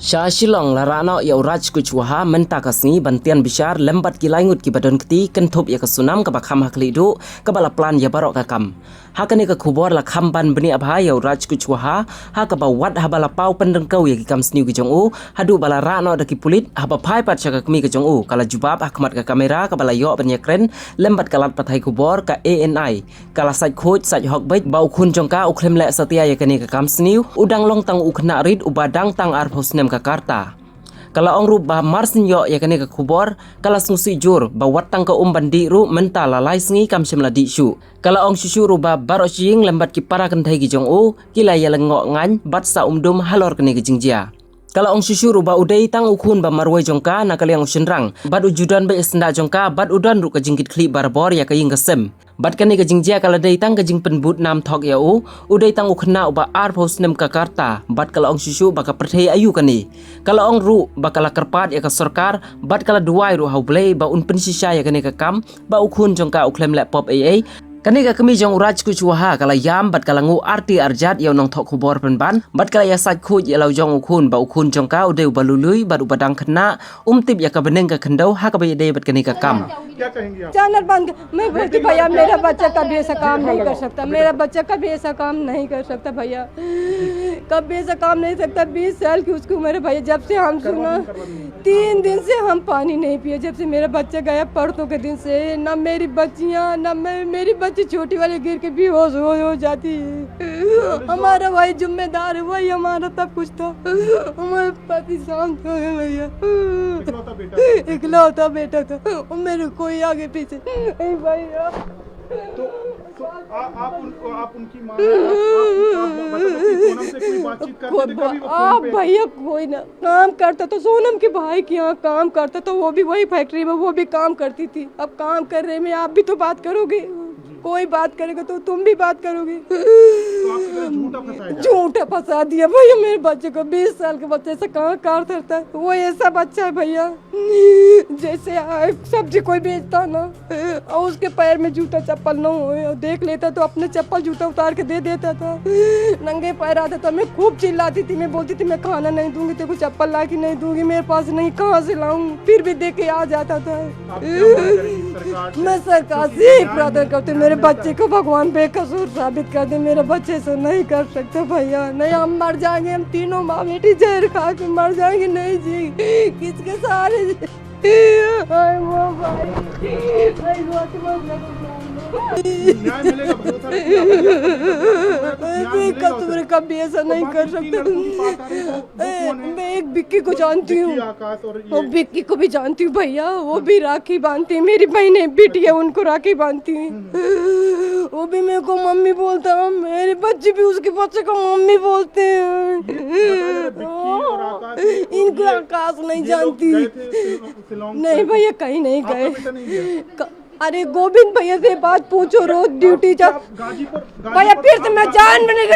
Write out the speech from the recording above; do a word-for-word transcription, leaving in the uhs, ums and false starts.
Sha Shillong la rah noh ïa u Raj Kushwaha mynta ka sngi ban tian bishar lem bad ki lai ngut kiba don kti kynthup ïa ka Sonam kaba kham ha khlieh duh kaba la plan ïa baroh ka kam. Ha kane ka khubor la kham ban bniah bha ïa u Raj Kushwaha ha kaba wat haba la paw pynryngkew ïa ki kam sniew ki jong u haduh ba la rah noh da ki pulit, haba phai pat sha ka kmie ka jong u ka la jubab ha khmat ka kamera kaba la ïoh ban ïakren lem bad ka lad pathai khubor ka A N I. Ka la sait khuid sait hok beit ba u khun jong ka u khlem leh satia ïa kane ka kam sniew, u dang long tang u khynnah rit uba dang tang arphew snem ka kyrta. Ka la ong ruh ba mar syn ïoh ïa kane ka khubor ka la sngewsih jur ba wat tang ka um ban dih ruh mynta la lai sngi kam shym la dih shuh. Ka la ong shuh shuh ruh ba baroh shi ïing lem bad ki para kynthei ki jong u ki la ïalyngngoh ngaiñ bad sa um dum halor kane ka jingjia. Ka la ong shuh shuh ruh ba u dei tang u khun ba marwei jong ka na ka liang u shynrang bad u ju don beit ïa syndah jong ka bad u don ruh ka jingkitkhlieh barabor ïa ka ïing ka sem. Bad kane ka jingjia ka la dei tang ka jingpynbud nam thok ïa u, u dei tang u khynnah uba arphew snem ka kyrta, bad ka la ong shuh shuh ba ka pyrthei aïu kane. Ka la ong ruh ba ka la kyrpad ïa ka sorkar bad ka la duwai ruh ha U Blei ba un pynshisha ïa kane ka kam ba u khun jong ka u khlem leh pop ei ei. Kane ka kmie jong u Raj Kushwaha ka la ïam bad ka la nguh arti arjat ïa u nongthoh khubor pynban bad ka la ïasait khuid ïa la u jong u khun ba u khun jong ka u dei uba lui lui bad uba dang khynnah, um tip ïa ka bneng ka khyndew ha kaba ïadei bad kane ka kam. क्या कहेंगी आप? चैनल बंद कर। मैं बोलती, भैया, मेरा बच्चा कभी ऐसा काम नहीं कर सकता, मेरा बच्चा कभी ऐसा काम नहीं कर सकता भैया, कभी ऐसा काम नहीं सकता। बीस साल की उसकी उम्र है भैया, जब से हम सुना, तीन दिन से हम पानी नहीं पिए, जब से मेरा बच्चा गया परसों के दिन से, ना मेरी बच्चियाँ, ना मैं, मेरी बच्ची छोटी वाली गिर के बेहोश हो, हो जाती है। हमारा वही जिम्मेदार है, वही हमारा सब कुछ था। हमारे पति शांत हो गए भैया। इकलौता बेटा था। इकलौता बेटा था, और मेरे कोई आगे पीछे नहीं भैया। तो, तो आ, आप उनको, आप उनकी माँ, आप, आप, आप, मतलब, अपनी सोनम से कोई बातचीत करते थे कभी, वो फोन आप पे? भैया, कोई ना काम करता तो सोनम के भाई के यहाँ काम करता, तो वो भी वही फैक्ट्री में वो भी काम करती थी। अब काम कर रहे में आप भी तो बात करोगे, कोई बात करेगा तो तुम भी बात करोगे। तो आपकी तरह झूठा फंसाया जा रहा है। झूठा फंसा दिया भैया मेरे बच्चे को। बीस साल के बच्चे से कहाँ कार धरता है? वो ऐसा बच्चा है भैया, जैसे, आ, सब्जी कोई बेचता ना, और उसके पैर में जूता चप्पल ना हो, और देख लेता तो अपने चप्पल जूता उतार के दे देता था। नंगे पैर आता था, मैं खूब चिल्लाती थी, मैं बोलती थी, "मैं खाना नहीं दूंगी, तेरे को चप्पल ला के नहीं दूंगी, मेरे पास नहीं, कहाँ से लाऊं?" फिर भी दे के आ जाता था। आप क्या मांग रही हैं सरकार से? मैं सरकार से यही प्रार्थना करती हूँ, मेरे बच्चे को भगवान बेकसूर साबित कर दे। मेरे बच्चे से नहीं कर सकते भैया, नहीं हम मर जाएंगे, हम तीनों माँ बेटी जहर खा के मर जाएंगे। नहीं जी, किसके सहारे? हाय वो भाई, हाय वो तुम्हारा न्याय मिलेगा, भरोसा रखिए आप। न्याय मिलेगा उसे। बेकसूर कभी ऐसा नहीं कर सकते। मैं एक विक्की को जानती हूँ। विक्की, आकाश और ये और विक्की को भी जानती हूँ भैया, वो भी राखी बांधती है, मेरी बहनें बेटी है, उनको राखी बांधती है। वो भी मेरे को मम्मी बोलता है, मेरे बच्चे भी उसके बच्चे को मम्मी बोलते हैं। ये बताओ जरा, विक्की और आकाश, ये, इनको ये, आकाश नहीं ये लोग जानती। गए थे शिल-, शिलोंग नहीं से? भैया, कहीं नहीं आपका गए। बेटा नहीं गया? क-, अरे गोविंद भैया से बात पूछो, रोज ड्यूटी जा। आप गाजीपुर, भैया गाजीपुर, फिर से आप मैं गाजीपुर जान में नहीं